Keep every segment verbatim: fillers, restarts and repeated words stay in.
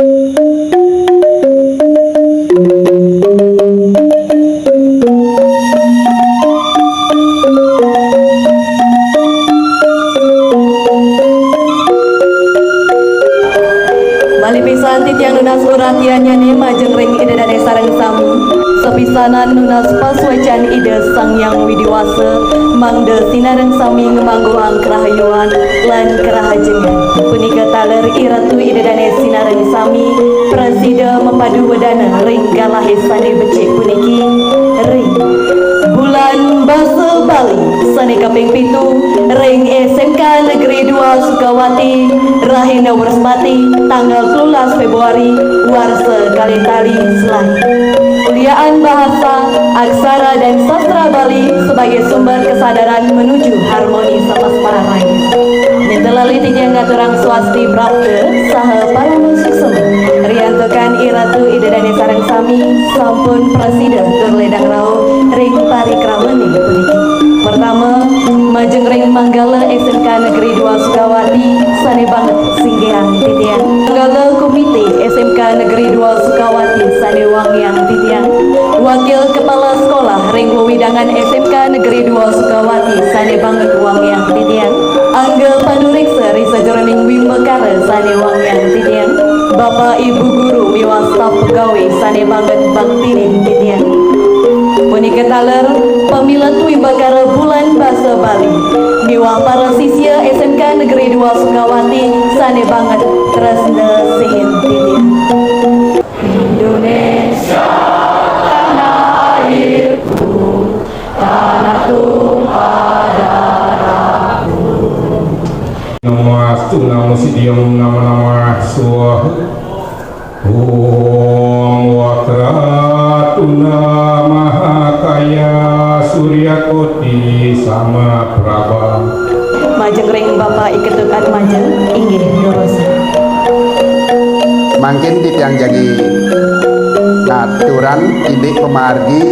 Malih pisan titiang nunas uratian nyanyi majeng ring Ida Dane sareng sami. Sapisanan nunas pasuecan Ida Sang Hyang Widi Wasa, mangda sinareng sami ngamangguhang karahayuan lan karahajengan. Punika taler I Ratu Ida Dane sinareng sami prasida mapadu wedana ring galahe sane becik puniki, ring Bulan Basa Bali sane kaping pitu ring S M K Negeri dua Sukawati, rahina Wrespati, tanggal telulas Februari, warsa kalih tali selae. Kuliaan Bahasa, Aksara, dan Sastra Bali sebagai sumber kesadaran menuju harmoni semesta raya. Nenten lali titiang ngaturang swasti prapta saha parama suksma riantukan I Ratu Ida Dane sareng sami sampun prasida tur ledang rauh ring parikramane puniki. Pertama, majeng ring Manggala S M K Negeri dua Sukawati sane banget singgihang titiang. Manggala Komite S M K Negeri dua Sukawati sane wangiang titiang. Wakil Kepala Sekolah ring wewidangan S M K Negeri dua Sukawati sane banget wangiang titiang. Angga panureksa ring sajeroning wimbakara sane wangiang titiang. Bapak Ibu guru miwah staf pegawe sane banget baktinin titiang. Punika taler pamilet wimbakara Bulan Basa Bali miwah para sisya S M K Negeri dua Sukawati sane banget tresna sihin titiang. Indonesia tanah airku, tanah tumpah darahku. Namastu, namo siddhiyam, nama nama swaha. Om Wakratunda Mahakaya Surya Koti Samaprabha. Majeng ring Bapak I Ketut Atmaja, inggih durus. Mangkin titiang jagi ngaturang indik pamargi,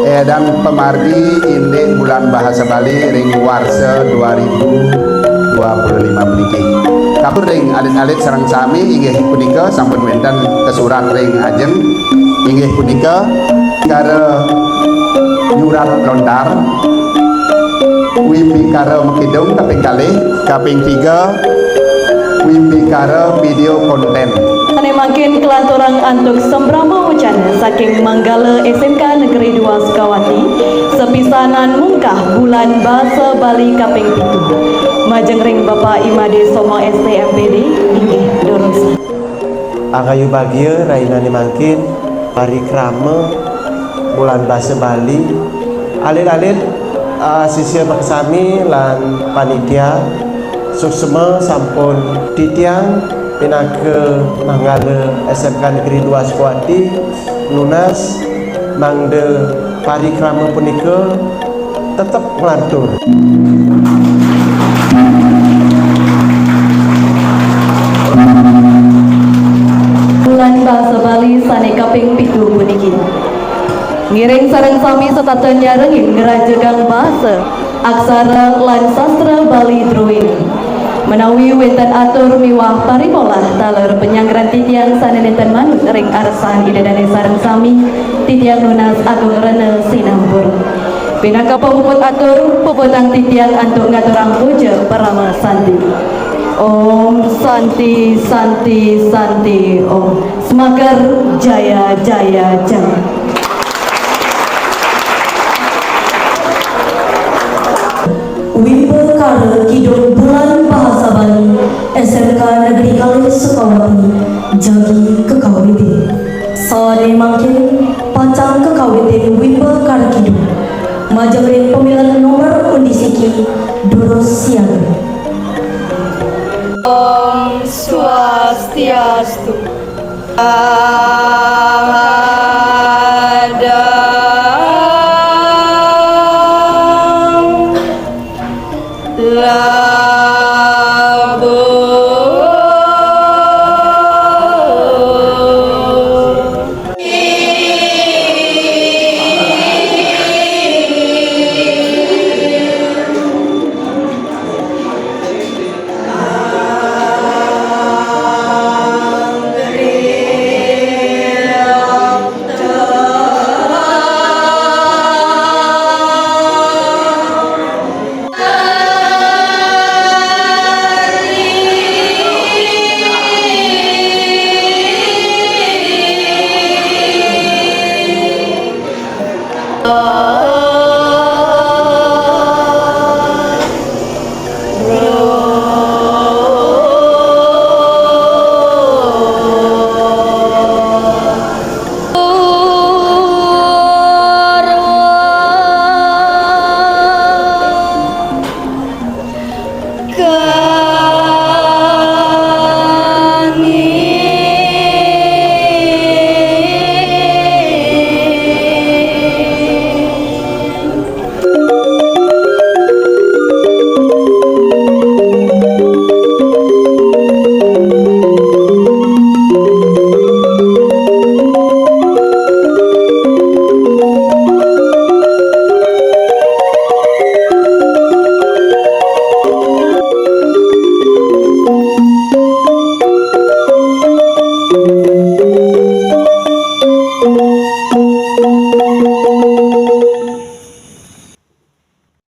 eh, dan pamargi indik Bulan Bahasa Bali ring warsa dua ribu dua puluh lima puniki. Kapur ring alit-alit sareng sami inggih punika sampun wenten kasurat ring ajeng, inggih punika kara nyurat lontar, wimbikara makidung kaping kalih, kaping tiga, wimbikara video konten. Sane mangkin kalanturang antuk sambrama wacana saking Manggala S M K Negeri dua Sukawati, sapisanan mungkah Bulan Basa Bali kaping pitu. Majeng ring Bapak I Made Soma S T M P D, inggih durus. Angayu bagia rahinane mangkin, parikrama Bulan Basa Bali. Alit-alit, ah, sisia makasami lan panitia suksma sampun titiang pinaka Manggala S M K Negeri dua Sukawati nunas mangda parikrama punika tetep nglantur. Bulan Basa Bali sane kaping pitu puniki. Ngiring sareng sami setata nyarengin ngrajegang basa, aksara, lan sastra Bali druene. Menawi wenten atur miwah parimolah taler panyanggra titiang sane nenten manut ring arsan Ida Dane sareng sami, titiang nunas agung rena sinampura. Pinaka pamuput atur, puputang titiang antuk ngaturang puja parama santi. Om Santi, Santi, Santi, Om. Semaker jaya, jaya, jaya. Wimbakara Kidung Bulan Bahasa Bali S M K Negeri Kalih Sukawati jagi kakawitin. Sane mangkin pacang kakawitin Wimbakara Kidung. Majeng ring pamilet nomor undi siki durus siaga. Om Swastiastu. Om